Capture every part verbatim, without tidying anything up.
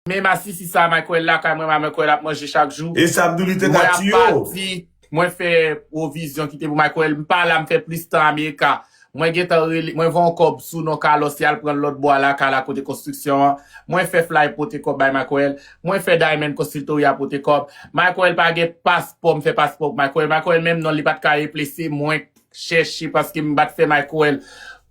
Men masisi sa Michael lakay mwen, Michael ap manje chak jou. E sa m di w, li te ka tiye w. Mwen ap pati, mwen fè pwovizyon kite pou Michael. M pa la, m fè plis tan Amerika. Mwen gentan rele, mwen voye yon kòb sou non Carlos, y al pran l lòt bò a lakay la kote konstriksyon an. Mwen fè Fly pote kòb bay Michael. Mwen fè Diamond Consultoria pote kòb. Michael pa gen paspò, m fè paspò pou Michael. Michael menm non li pa t ka eple, se mwen chèche paske m pa t fè Michael.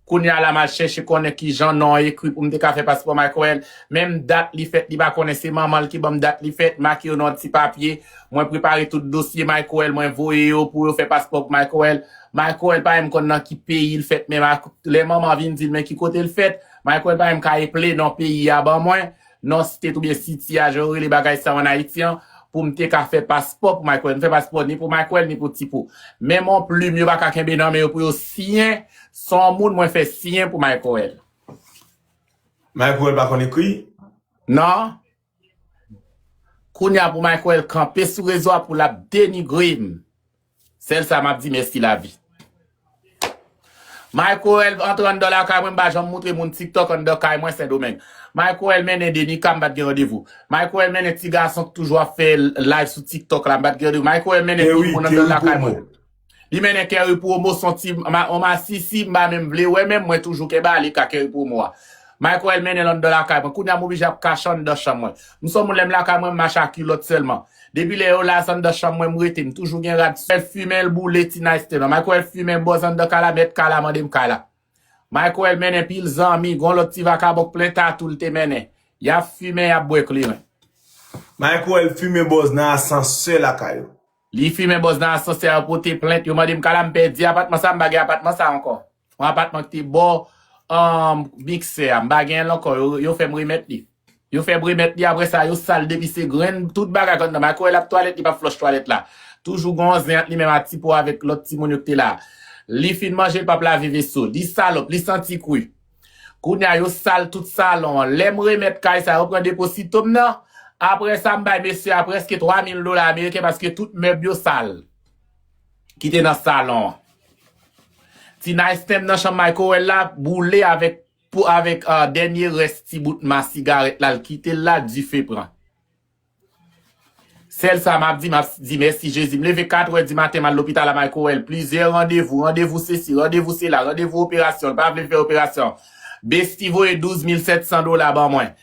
Kounye a la m al chèche konnen kijan non an ekri pou m te ka fè paspò Michael. Menm dat li fèt, li pa konnen, se manman l ki ban m dat li fèt, make yo nan yon ti papye. Mwen prepare tout dosye Michael, mwen voye yo pou yo fè paspò pou Michael. Michael pa menm konn nan ki peyi l fèt, men Michael, lè manman vin di l men ki kote l fèt, Michael pa menm ka eple non peyi a ban mwen, non state oubyen city a, jan yo rele bagay sa yo ann Ayiti an, pou m te ka fè paspò pou Michael. M fè paspò ni pou Michael, ni pou Tipo. Menm yon plim yo pa ka kenbe nan men yo pou yo siyen, se yon moun mwen fè siyen pou Michael. Michael pa konn ekri? Non. Kounye a pou Michael kanpe sou rezo a pou l ap denigre m. Sèl sa m ap di, mèsi lavi. Michael antre anndan lakay mwen, m pa janm moutre moun TikTok anndan kay mwen Sendomeng. Michael mennen Denica, m pa t gen randevou. Michael mennen ti gason k toujou ap fè live sou TikTok la, m pa t gen randevou. Michael mennen Big Moun anndan lakay mwen. Li mennen Kerry Promo, se yon ti ma- yon masisi, m pa menm vle wè menm, mwen toujou kenbe ale ka Kerry Promo a. Michael mennen l anndan lakay mwen. Kounye a m oblije ap kache anndan chanm mwen. M se yon moun lè m lakay mwen, m mache a kilòt sèlman. Depi lè yo la, se anndan chanm mwen m rete. M toujou gen rad sèl fimen l boule ti Nice T nan. Michael fimen bòz anndan kay la, mèt kay la mande m kay la. Michael mennen pil zanmi, gon lòt ti vakabon k plen tatou l te mennen. Y ap fimen, y ap bwè kleren. Michael fimen bòz nan asansè lakay yo. Li fimen bòz nan asansè, yo pote plent, yo mande m kay la, m pèdi apatman sa, m pa gen apatman sa ankò. Yon apatman ki te bò um, miksè a, m pa genyen l ankò, yo, yo fè m remèt li. Yo fè m remèt li, apre sa, yo sal depi se grenn, tout bagay k anndan. Michael ap twalèt, li p ap flòch twalèt la. Toujou gon zen ant li menm a Tipo avèk lòt timoun yo ki te la. Li fin manje, l p ap lave veso. Li salòp, li santi kwi. Kounye a, yo sal tout salon an. Lè m remèt kay sa, yo pran deposito m nan. Apre sa, m bay mesye a prèske twa mil dola ameriken paske tout mèb yo sal. Ki te nan salon an. Ti Nice T nan chanm Michael la, boule avèk pou avèk uh, dènye rès ti bout ma sigarèt la, l kite l la, dife pran. Sèl sa m ap di, m ap di mèsi Jezi. M leve katrè di maten, m al lopital a Michael. Plizyè randevou, randevou sesi, randevou sela, randevou operasyon, l pa vle fè operasyon. Besti voye douz mil sèt san dola ban mwen.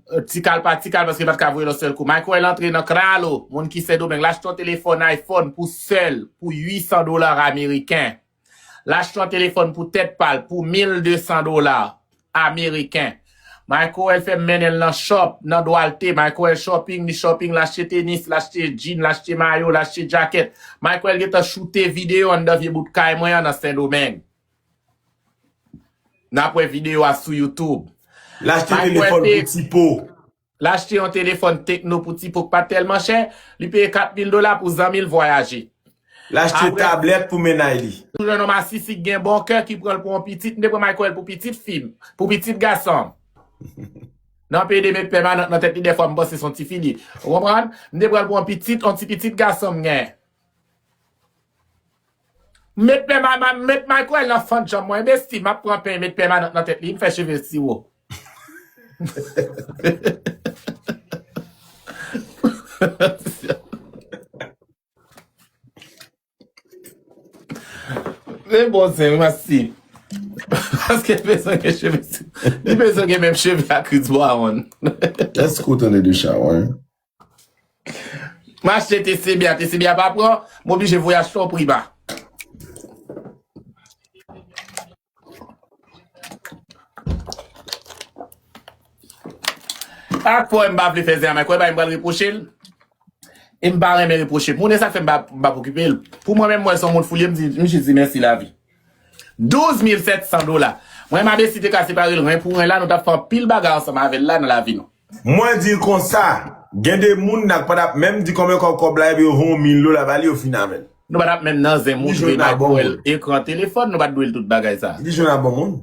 Ti kal pa ti kal paske l pa t ka voye l yon sèl kou. Michael antre nan Kralo, moun ki Sendomeng, l achte yon telefòn iPhone pou sèl, pou uit san dola ameriken. L achte yon telefòn pou tèt pa l pou mil de san dola ameriken. Michael fè m mennen l nan shop, nan Duarte. Michael shopping, li shopping, l achte tenis, l achte jean, l achte mayo, l achte jakèt. Michael gentan choute videyo anndan vye bout kay mwen an nan Sendomeng. N ap wè videyo a sou YouTube. L achte telefòn pou Tipo. L achte yon telefòn Tecno pou Tipo k pa t tèlman chè, li peye kat mil dola pou zanmi l vwayaje. L achte tablèt pou mennaj li. Toujou jwenn yon masisi k gen bon kè ki pran l pou yon pitit, m te pran Michael pou pitit fi m, pou pitit gason m. Nan pede met pèmanant nan tèt li dèfwa m panse se yon tifi li. Ou konprann? M te pran l pou yon pitit, yon ti pitit gason m gen. Met men ma, ma, met Michael nan fann janm mwen, besti, m ap pran pen, met pèmanant nan tèt li, m fè cheve siwo. Men bon zen wi masi. Paske l bezwen gen cheve siwo. Li bezwen gen menm cheve ak Chris Brown. Èske w tande de chawa? M achte T C B a, T C B a pa pran, m oblije voye achte yon Prima. Ak fò m pa vle fè zen a Michael, bay m pral repwoche l. E m pa renmen repwoche. Moun e sa k fè m pa, m pa okipe l. Pou mwen menm, mwen se yon moun foulye, m di, m jis di mèsi lavi. Douz mil sèt san dola. Mwen m a Besti te ka separe l ren pou ren la, nou t ap fè anpil bagay ansanm avè l la nan lavi nou. Mwen di l konsa, gen de moun nan k pa t ap menm di konbyen kòb kòb la epi yo voye yon mil dola ba li yo fin avè l. Nou pa t ap menm nan zen moutre Michael ekran telefòn, nou pa t dwe l tout bagay sa. Li jwenn a bon moun.